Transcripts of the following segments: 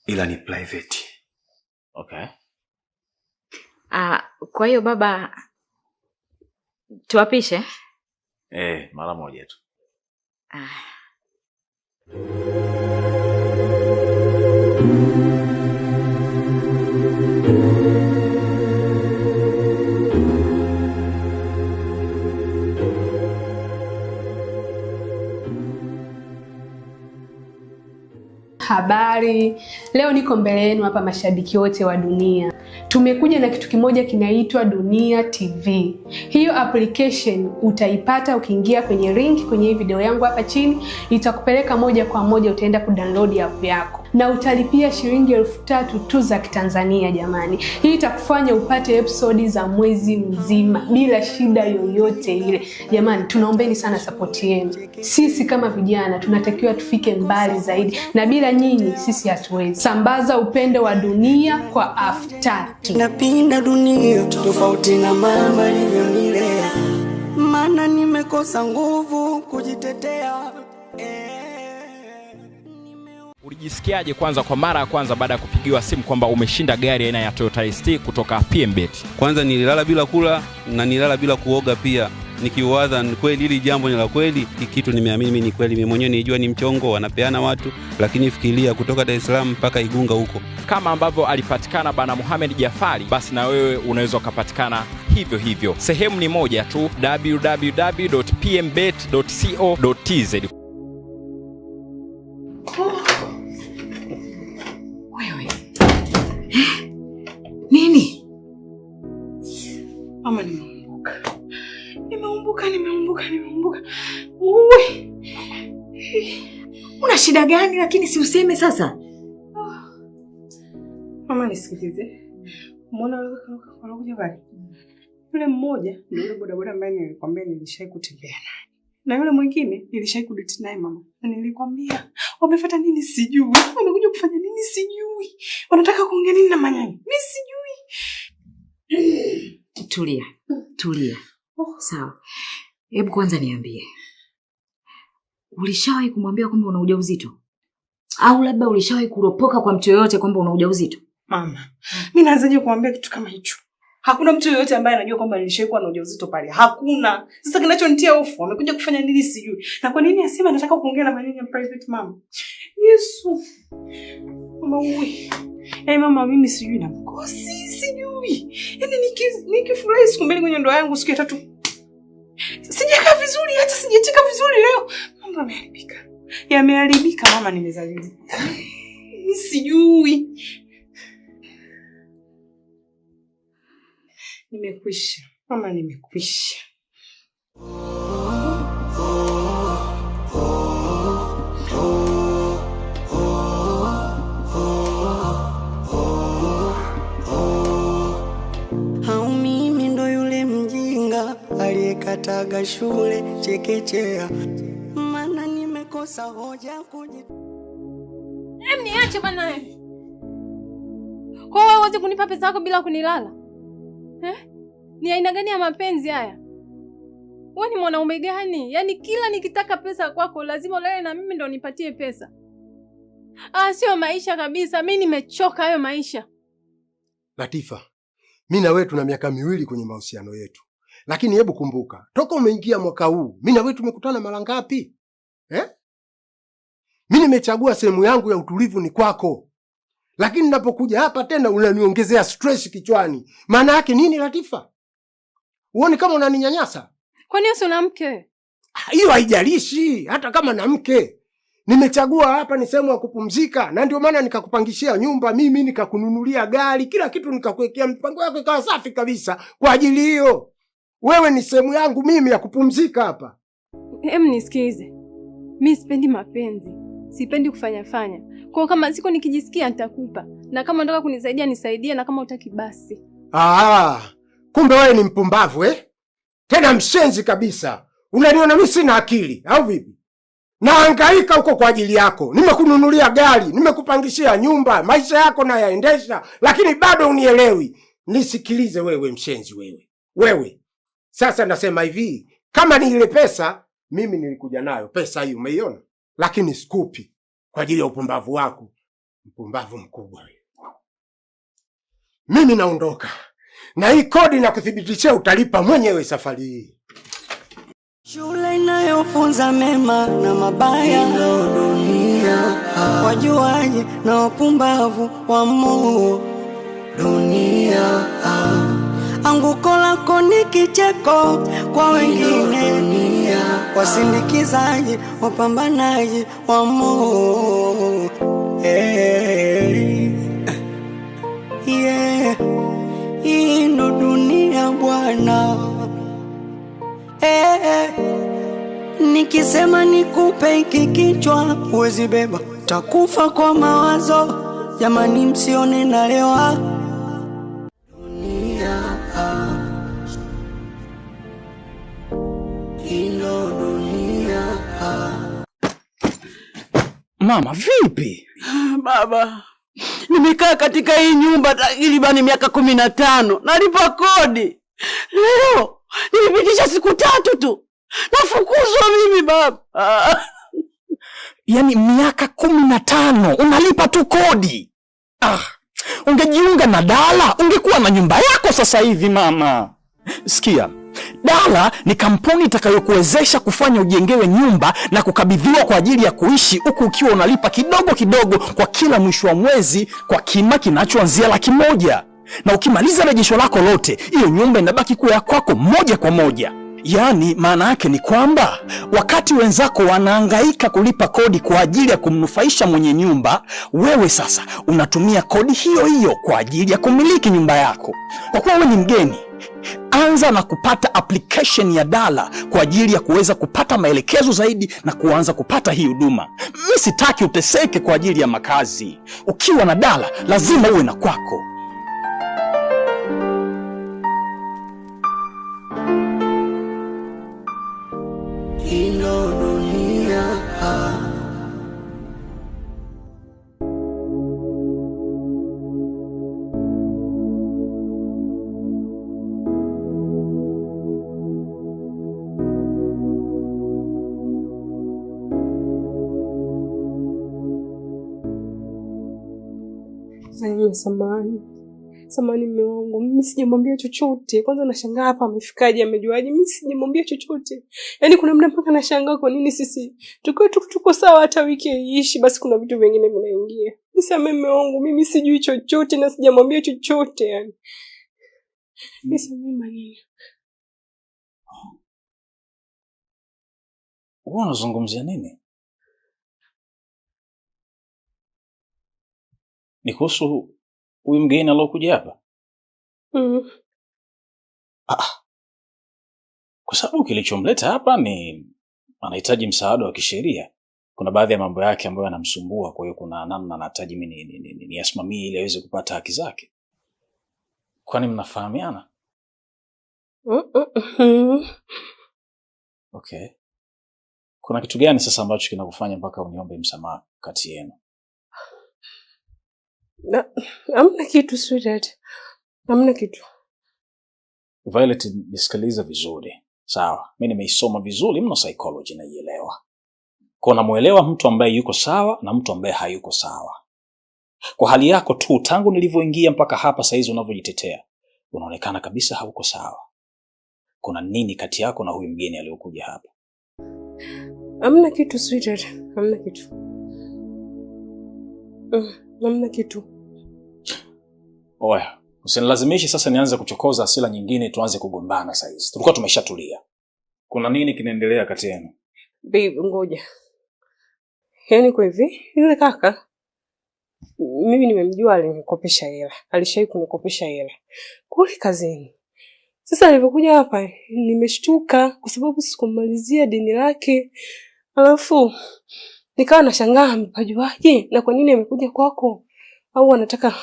Ila ni private. Okay. Ah, kwa hiyo baba tuwapishe? Mara moja tu. Ah. Habari, leo niko mbele yenu hapa mashabiki wote wa Dunia. Tumekuja na kitu kimoja kinaitwa Dunia TV. Hiyo application utaipata ukiingia kwenye link kwenye hii video yangu hapa chini, itakupeleka moja kwa moja, utaenda kudownload app yako na utalipia shilingi 3,000 tu za Kitanzania jamani. Hii itakufanya upate episode za mwezi mzima bila shida yoyote ile. Jamani, tunaombeni sana support yenu. Sisi kama vijana tunatakiwa tufike mbali zaidi, na bila nyinyi sisi hatuwezi. Sambaza upendo wa Dunia kwa 3,000. Napinda dunia tofauti na mama alivyonilea, maana nimekosa nguvu kujitetea. Ulijisikiaje kwanza kwa mara ya kwanza baada ya kupigiwa simu kwamba umeshinda gari aina ya Toyota ST kutoka PMBet? Kwanza nililala bila kula na nililala bila kuoga pia, nikiwaza ni kweli hili jambo ni la kweli, kitu nimeamini mimi ni kweli, mimi mwenyewe nilijua ni mchongo wanapeana watu, lakini fikiria kutoka Dar es Salaam mpaka Igunga huko. Kama ambavyo alipatikana bana Mohamed Jafari, basi na wewe unaweza ukapatikana hivyo hivyo. Sehemu ni moja tu, www.pmbet.co.tz. Wewe. Nini? Mama, nimeumbuka. Nimeumbuka. Uwe. Una shida gani lakini si useme sasa? Mama, nisikilize. Umeona wale pale? Yule mmoja ndio yule bodaboda ambaye nilikwambia nilishai kutembea naye. Na yule mwingine nilishai kudate naye mama. Na nilikwambia wamefuata nini sijui. Wamekuja kufanya nini sijui. Wanataka kuongea nini na manyanya? Mimi sijui. Tulia. Tulia. Sawa. Hebu kwanza niambie. Ulishawahi kumwambia kwamba una ujauzito? Au labda ulishawahi kuropoka kwa mtu yoyote kwamba una ujauzito? Mama, mimi naanzaje kumwambia kitu kama hicho? Hakuna mtu yoyote ambaye anajua kwamba nilishawahi kuwa na ujauzito pale. Hakuna. Sasa kinachonitia hofu, wamekuja kufanya nini sijui. Na kwa nini asema nataka kuongea na maneno ya private mama? Yesu. Mama uwe. Yaani mama mimi sijui na mkosi, sijui. Yaani nikifurahi siku mbili kwenye ndoa yangu, siku ya tatu sijakaa vizuri, hata sijacheka vizuri leo. Mambo yameharibika. Yameharibika mama, nimezalilika. Mimi sijui. Nimekwisha. Mama, nimekwisha. Au mimi ndo yule mjinga aliyekataga shule chekechea, maana nimekosa hoja kuji. Em, niache bana. Kwa wewe wote kunipa pesa yako bila kunilala? Ni aina gani ya mapenzi haya? Wewe ni mwanaume gani? Yaani kila nikitaka pesa kwako lazima ulale na mimi ndo nipatie pesa. Ah, sio maisha kabisa. Mimi nimechoka hayo maisha. Latifa, mimi na wewe tuna miaka 2 kwenye mahusiano yetu. Lakini hebu kumbuka, toka umeingia mwaka huu, mimi na wewe tumekutana mara ngapi? Mimi nimechagua sehemu yangu ya utulivu ni kwako. Lakini ninapokuja hapa tena unaniongezea stress kichwani. Maana yake nini Latifa? Uone kama unaninyanyasa? Kwa nini una mke? Hiyo haijalishi, hata kama na mke. Nimechagua hapa ni sehemu ya kupumzika, na ndio maana nikakupangishia nyumba mimi, nikakununulia gari, kila kitu nikakuwekea, mpango yako ikawa safi kabisa kwa ajili hiyo. Wewe ni sehemu yangu mimi ya kupumzika hapa. Em, nisikize. Mimi sipendi mapenzi. Sipendi kufanya fanya. Kwa kama siku nikijisikia nitakupa. Na kama unataka kunisaidia nisaidie, na kama hutaki basi. Ah, kumbe wewe ni mpumbavu eh? Tena mshenzi kabisa. Unaniona mimi sina akili au vipi? Nahangaika huko kwa ajili yako. Nimekununulia gari, nimekupangishia nyumba, maisha yako nayaendesha, lakini bado unielewi. Nisikilize wewe mshenzi wewe. Wewe. Sasa nasema hivi, kama ni ile pesa mimi nilikuja nayo, pesa hii umeiona? Lakini sikupi kwa ajili ya upumbavu wako. Mpumbavu mkubwa wewe. Mimi naondoka. Na hii kodi na kuthibitishia utalipa mwenyewe safari hii. Shule inayofunza mema na mabaya ndo dunia. Wajuaji na wapumbavu wa moo dunia. Anguko lako ni kicheko kwa wengine, wasindikizaji wapambanaji wa moo. Yeah. Hii ndo dunia bwana. Nikisema nikupe hiki kichwa huwezi beba, takufa kwa mawazo. Jamani msione nalewa. Dunia, hii ndo dunia. Mama vipi? Baba, nimekaa katika hii nyumba takribani miaka 15. Nalipa kodi. Leo nilipitisha siku 3 tu. Nafukuzwa mimi baba. Yaani miaka 15 unalipa tu kodi. Ah, ungejiunga na Dala ungekuwa na nyumba yako sasa hivi mama. Sikia, Dala ni kampuni itakayokuwezesha kufanya ujengewe nyumba na kukabidhiwa kwa ajili ya kuishi huku ukiwa unalipa kidogo kidogo kwa kila mwisho wa mwezi kwa kima kinachoanzia 100,000. Na ukimaliza rejesho lako lote, hiyo nyumba inabaki kuwa ya kwako moja kwa moja. Yaani maana yake ni kwamba wakati wenzako wanahangaika kulipa kodi kwa ajili ya kumnufaisha mwenye nyumba, wewe sasa unatumia kodi hiyo hiyo kwa ajili ya kumiliki nyumba yako. Kwa kuwa wewe ni mgeni, anza na kupata application ya Dala kwa ajili ya kuweza kupata maelekezo zaidi na kuanza kupata hii huduma. Mimi sitaki uteseke kwa ajili ya makazi. Ukiwa na Dala lazima uwe na kwako. Ino dunia. Samahani. Samahani mume wangu, mimi sijamwambia chochote. Kwanza nashangaa hapa amefikaje, amejuaje? Mimi sijamwambia chochote. Yaani kuna muda mpaka nashangaa kwa nini sisi tuko tuko sawa hata wiki haiishi, basi kuna vitu vingine vinaingia. Nisamee mume wangu, mimi sijui chochote na sijamwambia chochote yani. Nisamee maneno. Wewe unazungumzia nini? Ni kuhusu huyu mgeni aliyokuja hapa? Kwa sababu kilichomleta hapa ni anahitaji msaada wa kisheria. Kuna baadhi ya mambo yake ambayo yanamsumbua, kwa hiyo kuna namna anahitaji mimi niyasimamie ili aweze kupata haki zake. Kwani mnafahamiana? Okay. Kuna kitu gani sasa ambacho kinakufanya mpaka uniombe msamaha kati yenu? Na, hamna kitu sweetheart. Hamna kitu. Violet, nisikilize vizuri. Sawa, mimi nimeisoma vizuri mno psychology naielewa. Kwa namuelewa mtu ambaye yuko sawa na mtu ambaye hayuko sawa. Kwa hali yako tu tangu nilivyoingia mpaka hapa saa hizi unavyojitetea, unaonekana kabisa hauko sawa. Kuna nini kati yako na huyu mgeni aliyokuja hapa? Hamna kitu sweetheart, hamna kitu. Hamna kitu. Oya, usinilazimishe sasa nianze kuchokoza hasira nyingine tuanze kugombana saa hizi. Tulikuwa tumeshatulia. Kuna nini kinaendelea kati yenu? Babe, ngoja. Yaani kwa hivi, yule kaka mimi nimemjua, alinikopesha hela. Alishawahi kunikopesha hela kule kazini. Sasa alipokuja hapa nimeshtuka kwa sababu sikumalizia deni lake. Alafu nikawa nashangaa amepajuaje na kwa nini amekuja kwako? Au anataka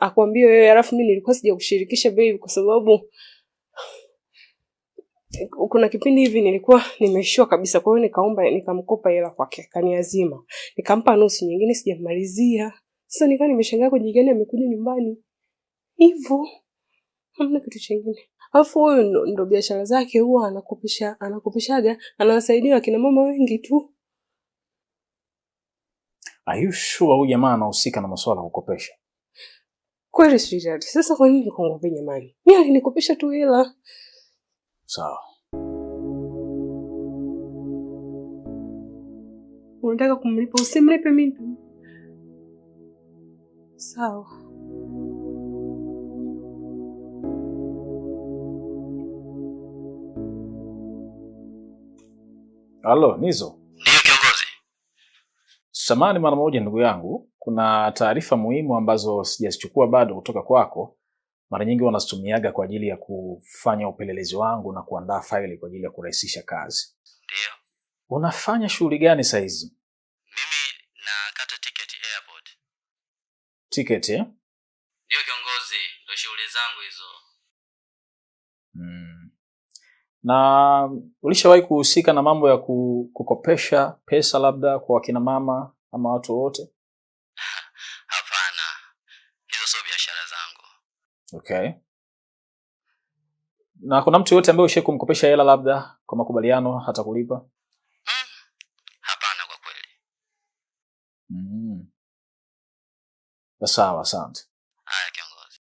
akwambie wewe? Alafu mimi nilikuwa sijakushirikisha babe kwa sababu kuna kipindi hivi nilikuwa nimeishiwa kabisa, kwa hiyo nikaomba nikamkopa hela kwake, akaniazima. Nikampa nusu, nyingine sijamalizia. Sasa nikawa nimeshangaa kwa gani amekuja nyumbani. Hivyo hamna kitu kingine. Alafu huyu ndo biashara zake, huwa anakopeshaga, anawasaidia akina mama wengi tu. Are you sure huyu jamaa anahusika na masuala ya kukopesha? Kweli sweetheart. Sasa kwa nini nikuongopee jamani? Mimi alinikopesha tu hela. Sawa. Unataka kumlipa, usimlipe mimi. Sawa. Halo, Nizo. Ndio kiongozi. Samahani mara moja ndugu yangu, kuna taarifa muhimu ambazo sijazichukua bado kutoka kwako. Mara nyingi wanazitumiaga kwa ajili ya kufanya upelelezi wangu na kuandaa faili kwa ajili ya kurahisisha kazi. Ndio. Unafanya shughuli gani saa hizi? Mimi nakata tiketi airport. Tiketi, eh? Ndio kiongozi, ndio shughuli zangu hizo. Na ulishawahi kuhusika na mambo ya kukopesha pesa labda kwa wakina mama ama watu wote? Hapana. Hizo sio biashara zangu. Okay. Na kuna mtu yote ambaye ushawahi kumkopesha hela labda kwa makubaliano hata kulipa? Hapana kwa kweli. Sawa, asante. Haya kiongozi.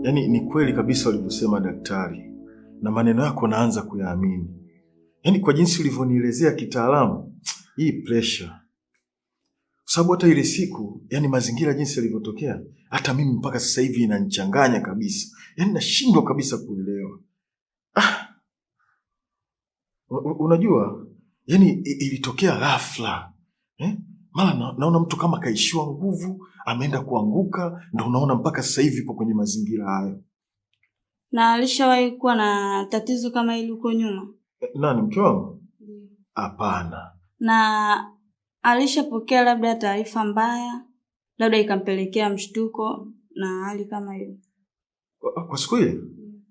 Yaani ni kweli kabisa ulivyosema daktari, na maneno yako naanza kuyaamini. Yaani kwa jinsi ulivyonielezea kitaalamu, hii pressure. Kwa sababu hata ile siku, yani mazingira jinsi yalivyotokea, hata mimi mpaka sasa hivi inanichanganya kabisa. Yaani nashindwa kabisa kuelewa. Unajua, yani ilitokea ghafla. Mara naona mtu kama kaishiwa nguvu, ameenda kuanguka, ndio unaona mpaka sasa hivi ipo kwenye mazingira hayo. Na alishawahi kuwa na tatizo kama hili huko nyuma? Nani, mke wangu? Hapana. Na alishapokea labda taarifa mbaya, labda ikampelekea mshtuko na hali kama hiyo? Kwa siku ile?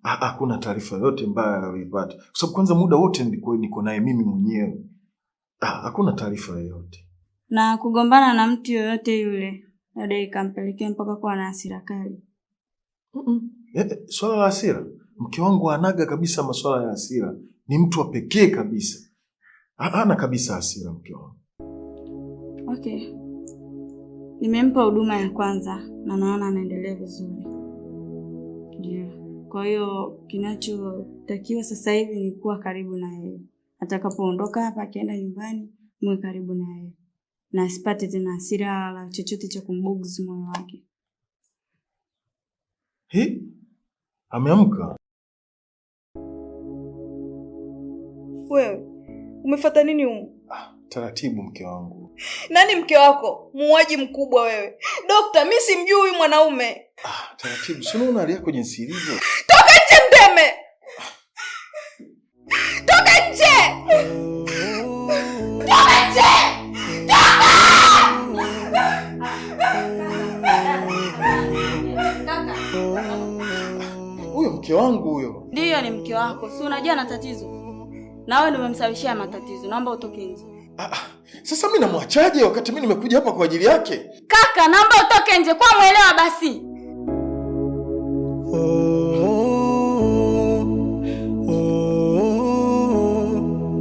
Hakuna taarifa yoyote mbaya aliyoipata. Kwa sababu kwanza muda wote nilikuwa niko naye mimi mwenyewe. Hakuna taarifa yoyote. Na kugombana na mtu yoyote yule, labda ikampelekea mpaka kuwa na hasira kali? Swala la hasira, mke wangu anaga kabisa masuala ya hasira. Ni mtu wa pekee kabisa. Hana kabisa hasira mke wangu. Okay. Nimempa huduma ya kwanza na naona anaendelea vizuri. Ndio. Kwa hiyo kinachotakiwa sasa hivi ni kuwa karibu na yeye. Atakapoondoka hapa akienda nyumbani, muwe karibu na yeye. Na asipate tena hasira wala chochote cha kumbuguzi moyo wake. Hi? Ameamka? Wewe, umefuata nini humu? Taratibu mke wangu. Nani mke wako? Muuaji mkubwa wewe. Dokta, mimi simjui huyu mwanaume. Taratibu, si unaona hali yako jinsi ilivyo? Toka nje mdeme. Toka nje. Toka nje. Toka! Huyo mke wangu huyo. Ndiyo ni mke wako. Si unajua ana tatizo. Na wewe ndio umemsababishia matatizo. Naomba utoke nje. Sasa mimi namwachaje wakati mimi nimekuja hapa kwa ajili yake? Kaka, naomba utoke nje. Kwa muelewa basi.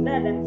Dada.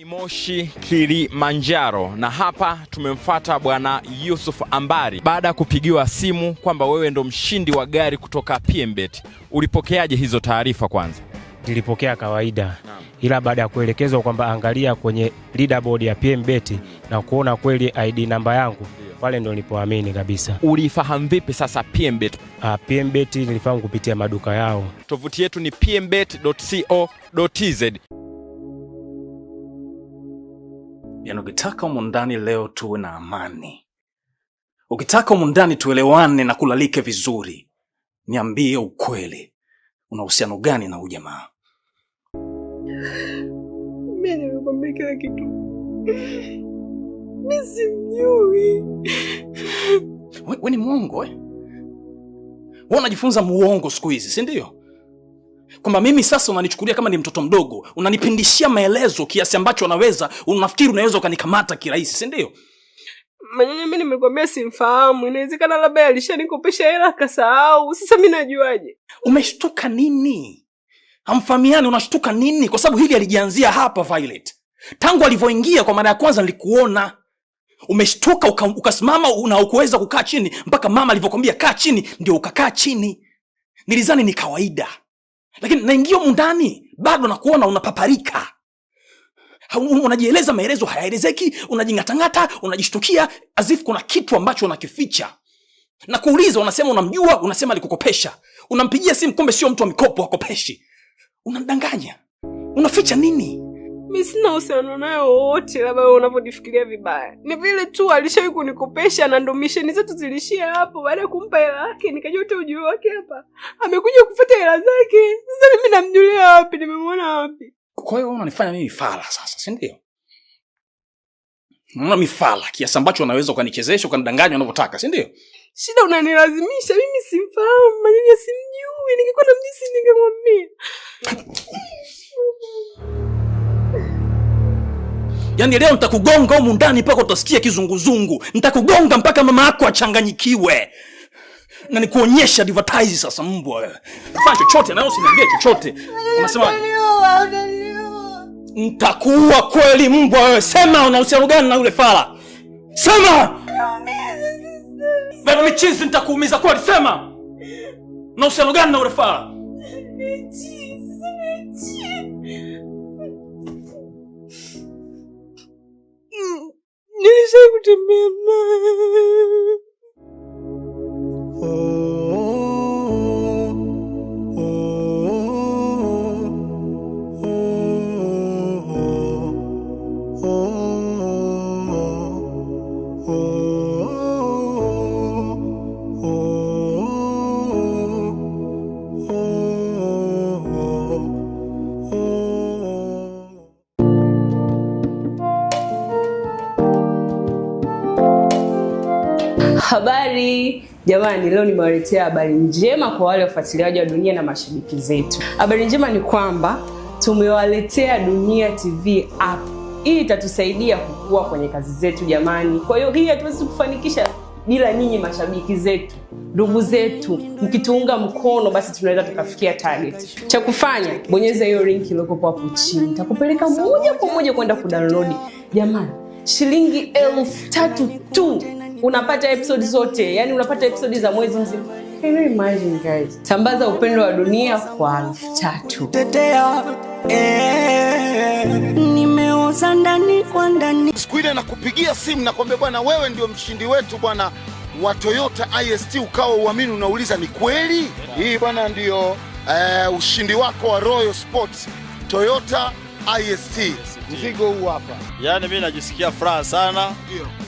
Moshi Kilimanjaro, na hapa tumemfuata bwana Yusuf Ambari baada ya kupigiwa simu kwamba wewe ndo mshindi wa gari kutoka PMBet. Ulipokeaje hizo taarifa kwanza? Nilipokea kawaida. Ila baada ya kuelekezwa kwamba angalia kwenye leaderboard ya PMBet na kuona kweli ID namba yangu, pale ndo nilipoamini kabisa. Ulifahamu vipi sasa PMBet? PMBet nilifahamu kupitia maduka yao. Tovuti yetu ni pmbet.co.tz. Yaani ukitaka humu ndani leo tuwe na amani, ukitaka humu ndani tuelewane na kulalike vizuri, niambie ukweli, una uhusiano gani na huyu jamaa? Mimi nimekwambia kila kitu. Mimi simjui. Wewe ni mwongo eh? Wewe unajifunza muongo siku hizi, si ndio? Kwamba mimi sasa unanichukulia kama ni mtoto mdogo, unanipindishia maelezo kiasi ambacho unaweza, unafikiri unaweza ukanikamata kirahisi, si ndio? Manyanya, mimi nimekwambia simfahamu. Inawezekana labda alishanikopesha hela akasahau. Sasa mimi najuaje? Umeshtuka nini? Hamfahamiani, unashtuka nini? Kwa sababu hili alijianzia hapa Violet. Tangu alivyoingia kwa mara ya kwanza nilikuona. Umeshtuka ukasimama na ukuweza kukaa chini mpaka mama alivyokuambia kaa chini ndio ukakaa chini. Nilizani ni kawaida. Lakini naingia humu ndani bado nakuona unapaparika. Unajieleza maelezo hayaelezeki, unajingatangata, unajishtukia as if kuna kitu ambacho unakificha. Na kuuliza unasema unamjua, unasema alikukopesha. Unampigia simu kumbe sio mtu wa mikopo akopeshi. Unamdanganya. Unaficha nini? Mimi sina uhusiano naye wowote, labda wewe unavyonifikiria vibaya. Ni vile tu alishawahi kunikopesha na ndo misheni zetu zilishia hapo. Baada ya kumpa hela yake nikajua tu ujio wake hapa. Amekuja kufuata hela zake. Sasa mimi namjulia wapi? Nimemwona wapi? Kwa hiyo unanifanya mimi fala sasa, si ndio? Unaona mimi fala kiasi ambacho unaweza ukanichezesha ukanidanganya unavyotaka, si ndio? Shida unanilazimisha, mimi simfahamu, Manyanya simjui. Ningekuwa namjui si ningemwambia. Yaani leo nitakugonga humu ndani mpaka utasikia kizunguzungu. Nitakugonga mpaka mama yako achanganyikiwe. Na nikuonyesha advertise sasa mbwa wewe. Fanya chochote na usiniambie chochote. Unasema nitakuua kweli mbwa wewe. Sema una uhusiano gani na yule fala? Sema! Wewe michizi nitakuumiza kweli, sema. Una uhusiano gani na yule fala? Nilishawahi kutembea naye. Habari jamani, leo nimewaletea habari njema kwa wale wafuatiliaji wa Dunia na mashabiki zetu. Habari njema ni kwamba tumewaletea Dunia TV app. Hii itatusaidia kukua kwenye kazi zetu jamani. Kwa hiyo hii hatuwezi kufanikisha bila nyinyi mashabiki zetu, ndugu zetu. Mkituunga mkono basi tunaweza tukafikia target. Cha kufanya, bonyeza hiyo link iliyoko hapo chini. Itakupeleka moja kwa moja kwenda kudownload. Jamani, shilingi 3,000 tu unapata episode zote, yani unapata episode za mwezi mzima. Can you imagine guys? Sambaza upendo wa Dunia kwa 3,000. Tetea nimeoza ndani kwa ndani. Siku ile nakupigia simu nakwambia bwana wewe ndio mshindi wetu bwana wa Toyota IST, ukawa uamini unauliza ni kweli? Hii bwana ndio ushindi wako wa Royal Sports Toyota IST. Mzigo huu hapa. Yaani mimi najisikia furaha sana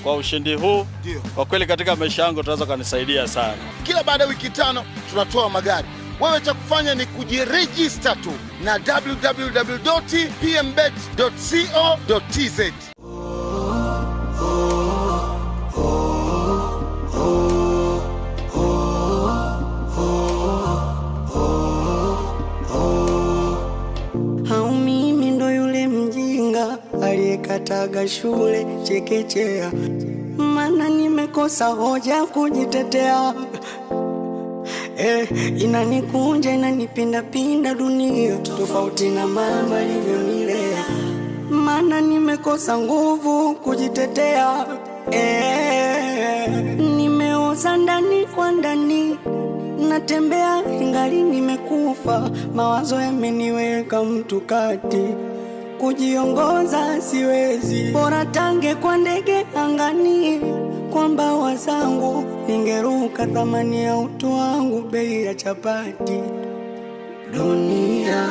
kwa ushindi huu. Kwa kweli katika maisha yangu tunaweza kunisaidia sana. Kila baada ya wiki 5 tunatoa magari. Wewe cha kufanya ni kujiregister tu na www.pmbet.co.tz. Aliyekataga shule chekechea, maana nimekosa hoja kujitetea. Inanikunja inanipinda pinda dunia, tofauti na mama alivyonilea, maana nimekosa nguvu kujitetea. Nimeoza ndani kwa ndani, natembea ingali nimekufa, mawazo yameniweka mtu kati, kujiongoza siwezi, bora tange kwa ndege angani, kwa mbawa zangu ningeruka, thamani ya utu wangu bei ya chapati. Dunia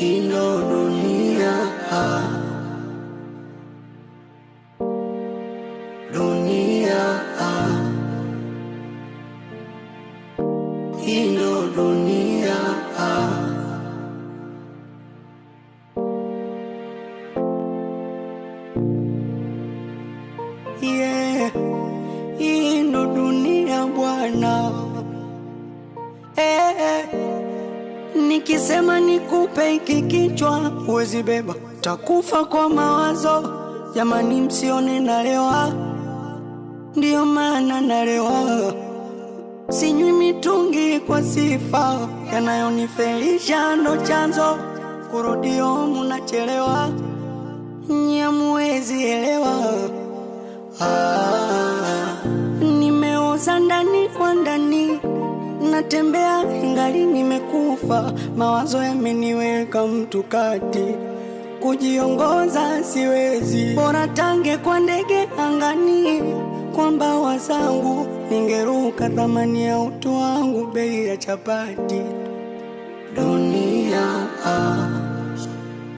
ino dunia, dunia ino dunia. Hii ndo dunia bwana. Nikisema nikupe hiki kichwa huwezi beba, takufa kwa mawazo. Jamani, msione nalewa, ndio maana nalewa. Sinywi mitungi kwa sifa, yanayonifelisha ndo chanzo. Kurudio munachelewa, nyie muwezi elewa. Nimeoza ndani kwa ndani, natembea ingali nimekufa. Mawazo yameniweka mtu kati, kujiongoza siwezi. Bora tange kwa ndege angani, kwa mbawa zangu ningeruka. Thamani ya utu wangu bei ya chapati.